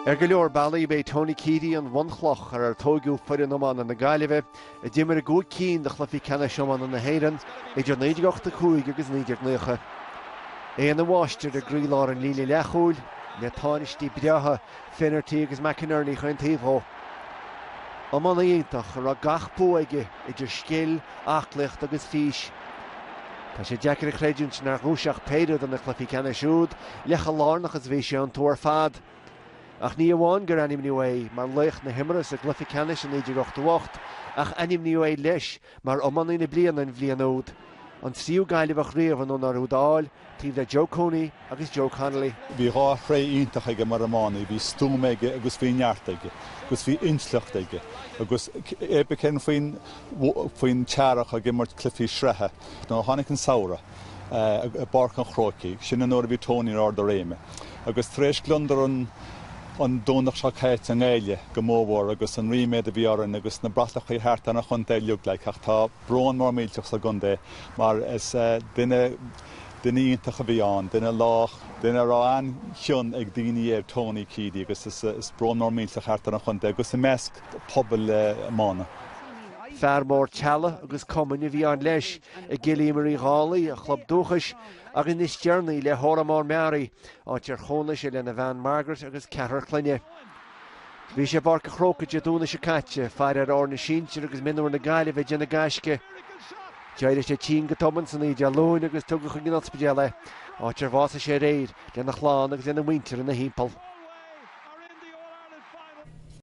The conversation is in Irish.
Ar go leor bealaí, b'é Tony Keady an bhunchloch ar ar tóigeadh foireann iomána na Gaillimhe, a d'imir i gcúig cinn de chluichí ceannais iomána na hÉireann idir 1985 agus 1990. É ina mháistir i gcroílár an líne leathchúil, le táinistí breátha Finnerty agus McInerney chaon taobh dhó. Iománaí iontach a raibh gach bua aige idir scil, aclaíocht agus fís. Tá sé deacair a chreidiúint nár ghnóthaigh sé ach péire de na cluichí ceannais úd, le chomh lárnach is a bhí sé iontu ar fad. Ach ní amháin gur ainmníodh é mar laoch na himeartha sa gcluiche ceannais i 1988 ach ainmníodh é leis mar iománaí na bliana an bhliain úd, an tríú Gaillimheach riamh an onóir úd a fháil, taobh le Joe Cooney agus Joe Connolly. Bhí dha thréith iontach aige mar iománaí, bhí stuaim aige agus bhí neart aige agus bhí intleacht aige agus é cén faoin faoin tsearrach ag imirt cluichí sraithe. Nuair a tháinig an samhradh i bPáirc an Chrócaigh, sin an uair a bhí Tony in ard a réime agus tar éis gliondar an an Domhnach seo caite i nGaillimh go mórmhór agus an ríméad a bhí orainn agus na bratachaí thart ar an chontae uilig like ach tá brón mór millteach sa gcontae mar is duine duine iontach a bhí ann, duine lách, duine a raibh an-chion ag daoine air, Tony Keady, agus is brón mór millteach thart ar an chontae agus i measc pobal iomána. Fear mór teaghlaigh agus cumainn a bhí ann leis, i gCill Íomair Uí Dhálaigh, a chlub dúchais, agus níos deireanaí le hÓramar Meáraí, áit ar chónaigh sé lena bhean Margaret agus ceathrar clainne. Bhí sé i bPáirc an Chrócaigh Dé Domhnaigh seo caite, ag faire ar fhoirne sinsir agus mionúir na Gaillimhe ag déanamh gaisce. D'éirigh sé tinn go tobann san oíche Dé Luain agus tugadh chuig an ospidéal é, áit ar bhásaigh sé aréir, lena chlann agus lena mhuintir ina thimpeall.